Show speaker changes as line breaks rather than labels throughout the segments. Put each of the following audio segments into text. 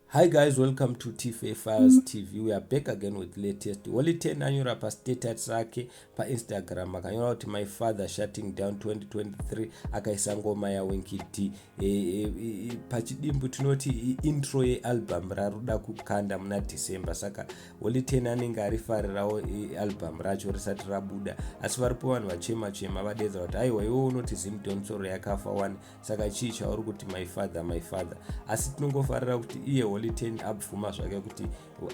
Hi guys, welcome to TFA Files TV. We are back again with latest. Holy 10 anyora pastatus rake paInstagram akanyora kuti "My father shutting down 2023", akaisa ngoma yaWinky D. Pachidimbu tinoti intro yealbum raruda kukanda muna December. Saka Holy 10 anenge arifarirawo album racho risati rabuda, asi varipo vanhu vachema chema vadedza kuti aiwa, iwe unoti Zimdancehall yakafa one, saka chii chauri kuti "My father, my father"? Asi tinongofarira kuti iye Holy 10 abvuma zvake kuti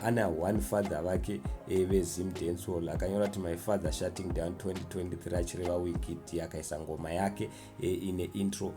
ana one father vake veZim dancehall. Akanyora kuti "My father shutting down 2023", achireva Winky D, akaisa ngoma yake ine intro.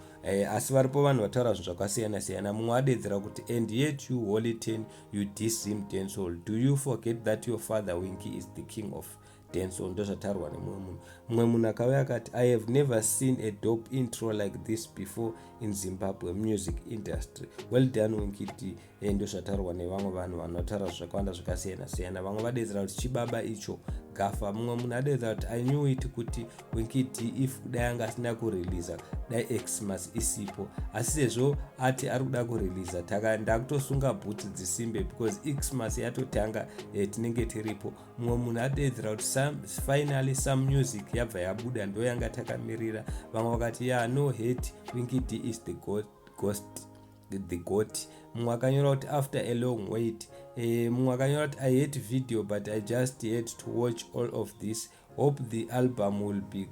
Asi varipo vanhu vataura zvinhu zvakasiyana siyana. Mumwe adedzera kuti, "And yet you, Holy 10, you diss Zim Dancehall. Do you forget that your father Winky is the king of dancehall?" Ndozvataurwa nemumwe munhu. Mumwe munhu akauya akati, "I have never seen a dope intro like this before in Zimbabwe music industry. Well done, Winky D." Ndozvataurwa nevamwe vanhu vanotaura zvakawanda zvakasiyana siyana. Vamwe vadedzera kuti chibaba icho gafa. Mumwe munhu adedzera kuti, "I knew it kuti Winky D, if kudai anga asina kureleasa, dai Xmas isipo. Asi sezvo ati ari kuda kureleasa, ndakutosunga bhutsi dzisimbe because Xmas yatotanga, tinenge tiripo." Mumwe munhu adedzera kuti, "Finally some music yabva yabuda, ndo yanga takamirira." Vamwe vakati, "Ya, no hate, Winky D is the ghost, the GOAT." Mumwe akanyora kuti, "After a long wait." Mumwe akanyora kuti, "I hate video, but I just had to watch all of this. Hope the album will be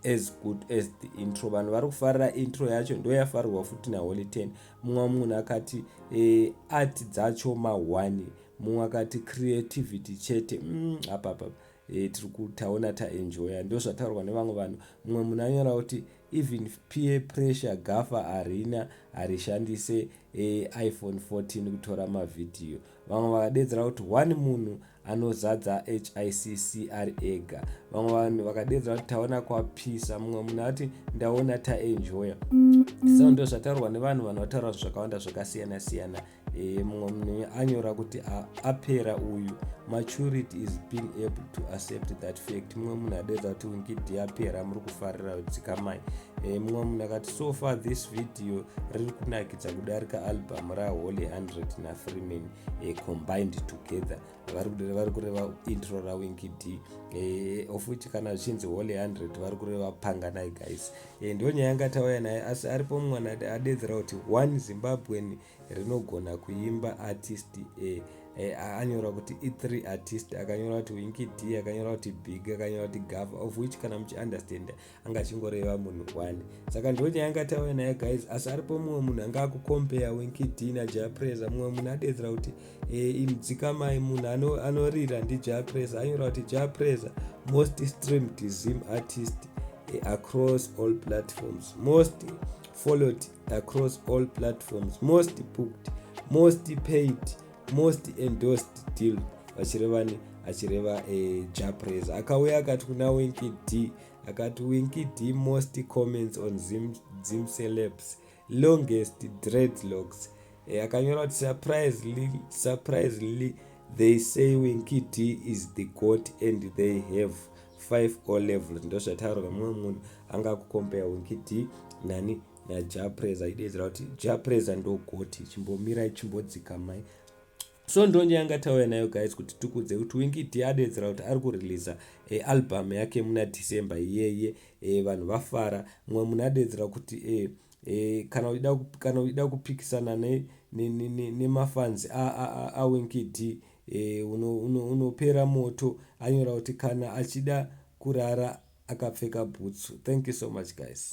as good as the intro." Vanhu vari kufarira intro yacho, ndo yafarirwa futi naHoly 10. Mumwe munhu akati, "Art dzacho ma1." Mumwe akati, "Creativity chete." Apapa tiri kutaona taenjoya, ndo zvataurwa nevamwe vanhu. Mumwe munhu anyora kuti, "Even peer pressure gafa harina, harishandise iPhone 14 kutora mavhidhiyo." Vamwe vakadedzera kuti, "One munhu anozadza hicc ari ega." Vamwe vanhu vakadedzera kuti, "Taona kwapisa." Mumwe munhu ati, "Ndaona taenjoya." So ndo zvataurwa nevanhu. Vanhu vataura zvakawanda zvakasiyana siyana. Mumwe munhu anyora kuti, "Apera uyu. Maturity is being able to accept that fact." Mumwe munhu adedza kuti, "Winky D apera, muri kufarira dzikamai." Mumwe munhu akati, "So far this video riri kunakidza kudarika album raHoly 100 naFreeman combined together." Vari kureva intro raWinky D, of which kana zvichinzi Holy 100 vari kureva Panganai guys. Ndo nyaya yanga tauya naye, asi aripo mumwe adedzera kuti one Zimbabwean rinogona kuimba artist. Anyora kuti i3 artist, akanyora kuti Winky D, akanyora kuti Big, akanyora kuti Gava, of which kana muchiunderstand anga achingoreva munhu one. Saka ndo nyaya yanga tauya naye guys, asi aripo mumwe munhu anga akukompeya Winky D naJah Prayzah. Mumwe munhu adedzera kuti, "Dzikamai, munhu anorira ndiJah Prayzah." Anyora kuti, "Jah Prayzah, most streamed Zim artist across all platforms, most followed across all platforms, most booked, most paid, most endorsed deal." Vachirevani? Achireva Jah Prayzah. Akauya akati kuna Winky D, akati, "Winky D, most comments on Zim celebs, longest dreadlocks." Akanyora kuti, "Surprisingly they say Winky D is the GOAT and they have five O levels." Ndo zvataurwa mumwe munhu anga kukompeya Winky D nani? NaJah Prayzah, aidedzera kuti Jah Prayzah ndo GOAT. Chimbomira, chimbodzikamai. So ndonyaya yanga tauya nayo guys, kuti tikudze kuti Winky D adedzera kuti ari kureleasa album yake muna December iyeye. Vanhu vafara. Mumwe munhu adedzera kuti kana uchida kupikisana nemafans aWinky D, unopera moto. Anyora kuti kana achida kurara akapfeka bhutsu. Thank you so much guys.